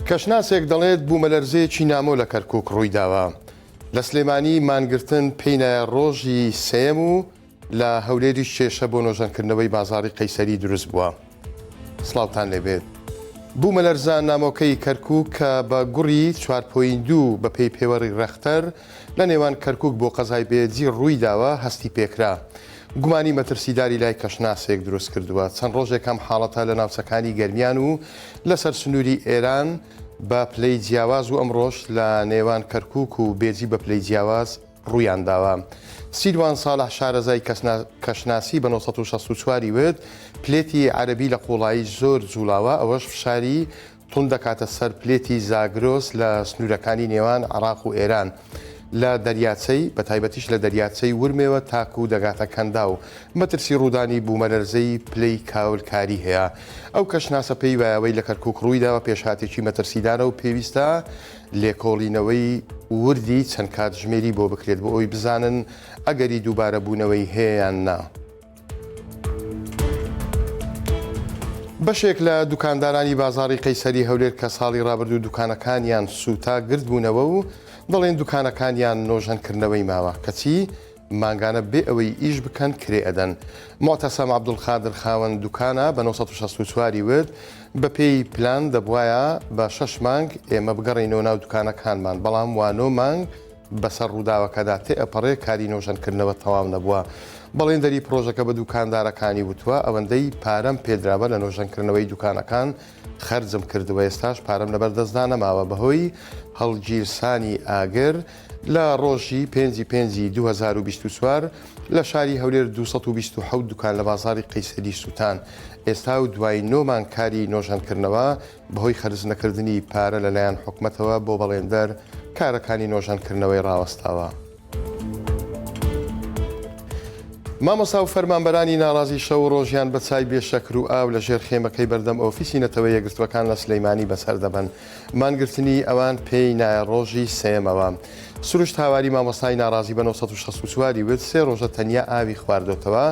کەشناسێک دەڵێت بوومەلەرزەیەکی نامۆ لە کەرکووک ڕوویداوە. لە سلێمانی مانگرتن پێی نایە ڕۆژی سێیەم و لە هەولێریش کێشە بۆ نۆژەنکردنەوەی بازاڕی قەیسەری دروست بووە. سڵاوتان لێبێت. بوومەلەرزە نامۆکەی کەرکووک کە بە گوڕی 4.2 بەپێی پێوەری ڕێختەر لە نێوان کەرکووک بۆ قەزای بێجی ڕوویداوە هەستی پێکرا. گومانی مەترسیداری لای کەشناسێک دروست کردووە. چەند ڕۆژێک ئەم حاڵەتە لە ناوچەکانی گەرمیان و لەسەر سنووری ئێران بە پلەی جیاواز و ئەمڕۆش لە نێوان کەرکووک و بێجی بە پلەی جیاواز ڕوویانداوە. سیروان ساڵح شارەزای کەشناسی بە 964 ی وت، پلێتی عەرەبی لە قوڵایی زۆر جوڵاوە، ئەوەش فشاری توند دەکاتە سەر پلێتی زاگرۆس لە سنوورەکانی نێوان عێراق و ئێران لە دەریاچەی، بەتایبەتیش لە دەریاچەی ورمێوە تاکوو دەگاتە کەنداو، مەترسی ڕوودانی بوومەلەرزەی پلەی کاولکاری هەیە. ئەو کەشناسە پێی وایە ئەوەی لە کەرکووک ڕوویداوە پێشهاتێکی مەترسیدارە و پێویستە لێکۆڵینەوەی وردی چەند کاتژمێری بۆ بکرێت بۆ ئەوەی بزانن ئەگەری دووبارەبوونەوەی هەیە یان نا. بەشێک لە دوکاندارانی بازاڕی قەیسەری هەولێر کە ساڵی ڕابردوو دوکانەکانیان سووتا گردبوونەوە و دەڵێن دوکانەکانیان نۆژەنکردنەوەی ماوە کەچی مانگانە بێ ئەوەی ئیش بکەن کرێ ئەدەن. موعتەسەم عەبدولقادر خاوەن دوکانە بە 964 ی وت، بەپێی پلان دەبوایە بە شەش مانگ ئێمە بگەڕێینەوە ناو دوکانەکانمان، بەڵام وا نۆ مانگ بەسەر ڕووداوەکەدا تێئەپەڕێ کاری نۆژەنکردنەوە تەواو نەبووە. بەڵێندەری پڕۆژەکە بە دوکاندارەکانی وتووە، ئەوەندەی پارەم پێدراوە لە نۆژەنکردنەوەی دوکانەکان خەرجم کردووە، ئێستاش پارەم لەبەردەستدا نەماوە بەهۆی هەڵگیرسانی ئاگر لە ڕۆژی پێنجی پێنجی 2024 لە شاری هەولێر 227 دوکان لە بازاڕی قەیسەری سووتان. ئێستا و دوای نۆ مانگ کاری نۆژەنکردنەوە بەهۆی خەرجنەکردنی پارە لەلایەن حکومەتەوە بۆ بەڵێندەر کارەکانی نۆژەنکردنەوەی ڕاوەستاوە. مامۆستا و فەرمانبەرانی ناڕازی شەو و ڕۆژیان بە چای بێ شەکر و ئاو لە ژێر خێمەکەی بەردەم ئۆفیسی نەتەوە یەکگرتووەکان لە سلەیمانی بەسەر دەبەن. مانگرتنی ئەوان پێی نایە ڕۆژی سێیەمەوە. سروشت هاواری مامۆستای ناڕازی بە 964 ی وت، سێ ڕۆژە تەنیا ئاوی خواردۆتەوە.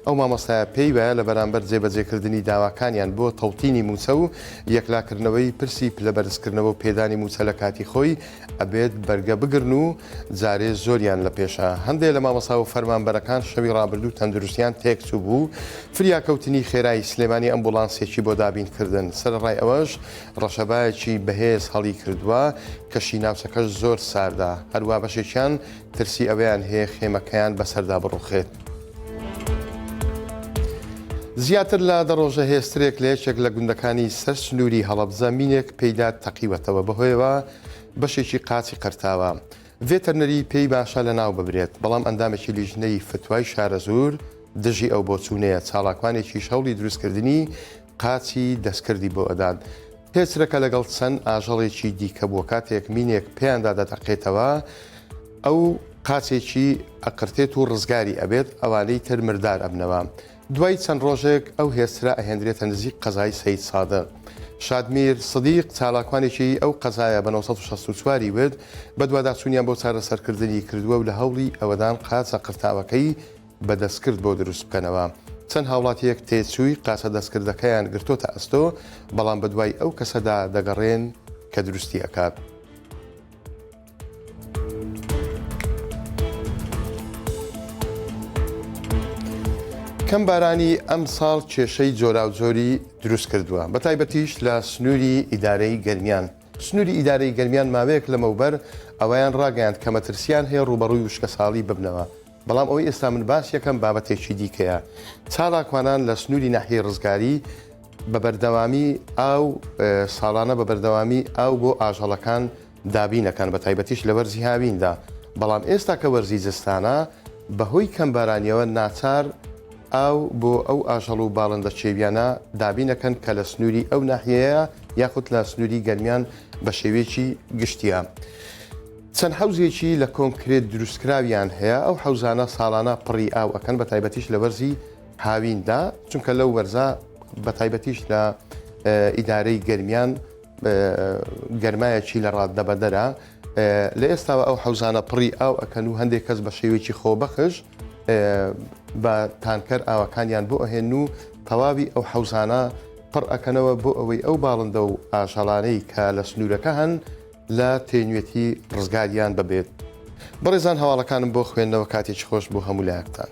ئەو مامۆستایە پێی وایە لە بەرامبەر جێبەجێکردنی داواکانیان بۆ تەوتینی مووچە و یەکلاکردنەوەی پرسی پلەبەرزکردنەوە و پێدانی مووچە لە کاتی خۆی ئەبێت بەرگە بگرن و جارێ زۆریان لە پێشە. هەندێ لە مامۆستا و فەرمانبەرەکان شەوی ڕابردوو تەندروستیان تێکچووبوو، فریاکەوتنی خێرای سلێمانی ئەمبوڵانسێکی بۆ دابین کردن، سەرەڕای ئەوەش ڕەشەبایەکی بەهێز هەڵیکردووە، کەشی ناوچەکەش زۆر ساردە، هەروا بەشێکیان ترسی ئەوەیان هەیە خێمەکەیان بەسەردا بڕوخێت. زیاتر لە دە ڕۆژە هێسترێک لە یەکێک لە گوندەکانی سەر سنووری هەڵەبجە مینێک پێیدا تەقیوەتەوە، بەهۆیەوە بەشێکی قاچی قرتاوە. ڤێتەرنەری پێی باشە لەناو ببرێت، بەڵام ئەندامێکی لیژنەی فتوای شارەزوور دژی ئەو بۆچوونەیە، چالاکوانێکیش هەوڵی دروستکردنی قاچی دەستکردی بۆ ئەدات. هێچرەکە لەگەڵ چەند ئاژەڵێکی دیکە بووە، کاتێک مینێک پێیاندا دەتەقێتەوە، ئەو قاچێکی ئەقرتێت و ڕزگاری ئەبێت، ئەوانەی تر مردار ئەبنەوە. دوای چەند ڕۆژێک ئەو هێسترە ئەهێندرێتە نزیک قەزای سەید سادق. شادمیر سدیق چالاکوانێکی ئەو قەزایە بە 964 ی وت، بەدواداچوونیان بۆ چارەسەرکردنی کردووە و لە هەوڵی ئەوەدان قاچە قرتاوەکەی بە دەستکرد بۆ دروست بکەنەوە. چەند هاوڵاتییەک تێچووی قاچە دەستکردەکەیان گرتۆتە ئەستۆ، بەڵام بەدوای ئەو کەسەدا دەگەڕێن کە دروستی ئەکات. کەم بارانی ئەمساڵ کێشەی جۆراوجۆری دروست کردووە، بەتایبەتیش لە سنووری ئیدارەی گەرمیان. سنووری ئیدارەی گەرمیان ماوەیەک لەمەوبەر ئەوەیان ڕاگەیاند کە مەترسییان هەیە ڕووبەڕووی وشکەساڵی ببنەوە، بەڵام ئەوەی ئێستا من باسی ئەکەم بابەتێکی دیکەیە. چالاکوانان لە سنووری ناحیەی ڕزگاری بە بەردەوامی ئاو ساڵانە بە بەردەوامی ئاو بۆ ئاژەڵەکان دابین ئەکەن بە تایبەتیش لە وەرزی هاویندا، بەڵام ئێستا کە وەرزی زستانە بەهۆی کەمبارانیەوە ناچار ئاو بۆ ئەو ئاژەڵ و باڵندە کێویانە دابین ئەکەن کە لە سنووری ئەو ناحیەیە یاخود لە سنووری گەرمیان بە شێوەیەکی گشتیە. چەند حەوزێکی لە کۆنکرێت دروستکراویان هەیە، ئەو حەوزانە ساڵانە پڕی ئاو ئەکەن بە تایبەتیش لە وەرزی هاویندا، چونکە لەو وەرزە بە تایبەتیش لە ئیدارەی گەرمیان گەرمایەکی لە ڕاددەبەدەرە، لە ئێستاوە ئەو حەوزانە پڕی ئاو ئەکەن و هەندێک کەس بە شێوەیەکی خۆبەخش بە تانکەر ئاوەکانیان بۆ ئەهێن و تەواوی ئەو حەوزانە. پڕ ئەکەنەوە بۆ ئەوەی ئەو باڵندە و ئاژەڵانەی کە لە سنوورەکە هەن لە تێنوێتی ڕزگاریان ببێت. بەڕێزان هەواڵەکانم بۆ خوێندنەوە کاتێکی خۆش بۆ هەموو لایەکتان.